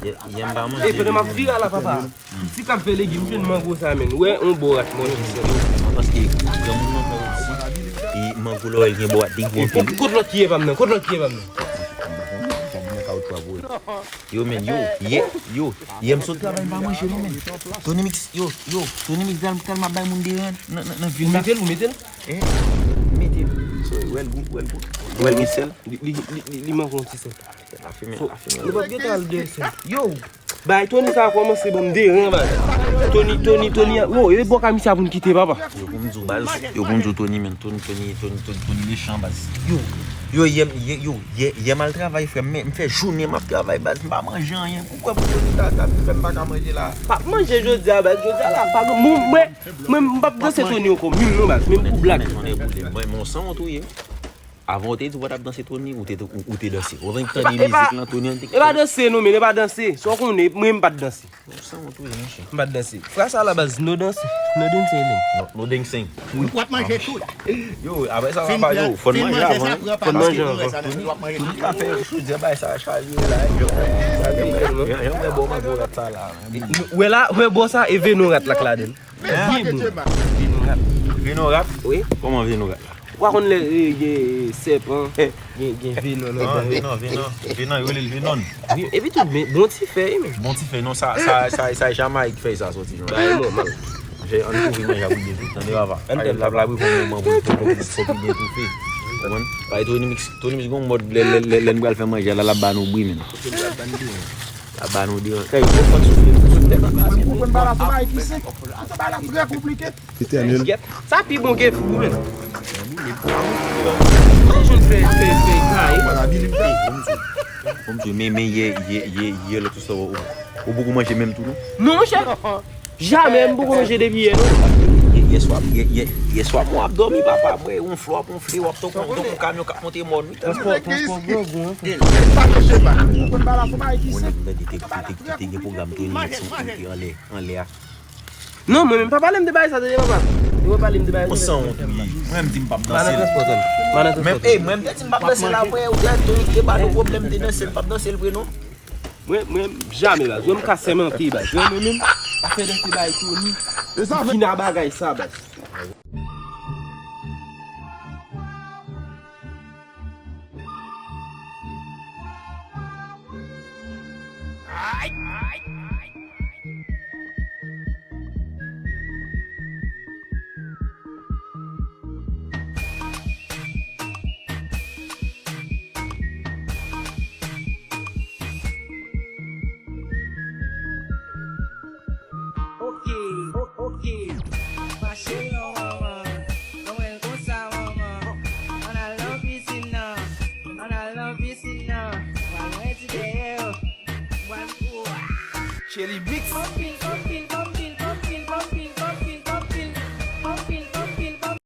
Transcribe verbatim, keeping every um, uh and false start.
Yè, yè m pa manje. E, pandan m ap vire la, papa. Ti k ap fè legim, jwenn mango sa, menn. Wè, on bon rat manje sèl. Paske granmoun nan fè isi, e mango lè w wè l gen bon rat, li gwo anpil. Kot, kot lòt kiyè pa m nan? Kot lòt kiyè pa m nan? Yo, menn, yo, yè, yo, yè m sot travay, m pa manje, non, menn. Tony Mix, yo, yo, Tony Mix tèl, tèlman bay moun deran nan, nan, nan vil la. Ou mete l, ou mete l? Eh, mete l. So, wè l gou, wè l gou. Wè l gen sèl. Li, li, li, li, li manke yon ti sèl. Afime, afime. Nou p ap gentan al dèyè sèl. Yo! Bay Tony sa kòmanse ban m deran, baz. Tony, Tony, Tony, yo, e bò kay misye a pou n kite, papa. Yo pou m di w, baz. Yo pou m di w, Tony, menn. Tony, Tony, Tony, Tony, Tony mechan, baz. Yo, yo, yè m, yè, yo, yè, yè m al travay, frè m, men m fè jounen m ap travay, baz. M pa manje anyen. Ou kwè pou Tony ta, ta fè m pa ka manje la? P ap manje jodi a, baz. Jodi a la, pa gen moun, mwen, mwen, m p ap danse Tony ankò, menm non, baz. Menm pou blag. Tonnè boule m. Mwen, mwen, san wont ou ye. Avan w te di w pa t ap danse Tony, ou te, ou, ou te danse. Ou annik tande mizik lan, Tony an te. E pa danse non, men e pa danse. Sa w konnen, mwen, m pa t danse. Ou san wont ou ye, monchè. M pa t danse. Fra sa la, baz, no danse. No dancing. No, no dancing. Wi. W ap manje tout. Yo, apre sa, papa, yo, fò n manje avan. Fò n manje avan. Tony, Tony pa fè yo sou di bay sa chaje la. Chaje tèlman. Yo, yo, wè bon mango rat sa la. Wè la, wè bon sa, e venon rat la k ladan l. Vye bon. Venon rat. Venon rat? Wi. Kòman venon rat la? Ou pa konn lè, e, gen sèpan, gen, gen venon nan dan yo. Venon, venon, venon, yo rele l venon. Wi, epi tou, men, bon ti fèy, men. Bon ti fèy, non, sa, sa, sa, sa, Jamayik fèy sa soti, non. Bay nòmal. Jè, ann kouvri manje a pou byen tou, tande, papa. Ann tande. L ap labri pou moman pou, pou, pou, pou byen toufe. Konprann? Bay Tony Mix, Tony Mix gon mòd lè, lè, lè, lè n pral fè manje a, la, l ap ba nou bri, men. L ap ba nou deran. Kay, ou konn soufle. Mwen, m konprann bagay la, se bagay ki senp. Se bagay la trè konplike. Etènèl. Sa pi bon ke fou, men. Mwen jwenn fè, fè, fè kay. Bon, men, men, yè, yè, yè, yè, lòt swa, ou, ou poko manje menm tou, non? Non, monchè. Jamè, m poko manje depi yè, non. Yè, yè swa, yè, yè, yè swa, mwen ap dòmi, papa, mwen, yon flò ap wonfle, w ap tankou, tankou kamyon k ap monte mòn, wi. Transpò, transpò gwo, gwo, hein. Pa touche pa. Ou konn bagay la, se bagay ki senp. Mwen, mwen, te, te, te, te gen pwogram Tony Mix, anlè, anlè a. Non, mwen menm, pa pale m de bagay sa, tande, papa. Ou pa pale m de bagay sa. Ou san wont ou ye. Mwen, m di m p ap danse l. M pa nan transpò, tande. M pa nan transpò. Men, ey, mwen, m te di m p ap danse l apre, ou te, te, te ba nou pwoblèm, te danse l, p ap danse l vre, non? Mwen, mwen, jamè, baz. Mwen, m ka sèmante, baz. Mwen, mwen menm, pa fè danse bay Tony. Fini a bagay sa, baz. Ok, o-, ok. Mache non, manman. Konprann konsa, manman. Ann al nan pisin nan. Ann al nan pisin nan. Pral mwen di dèyè yo. Mwen kou. Shelly Mix. Anpil, anpil.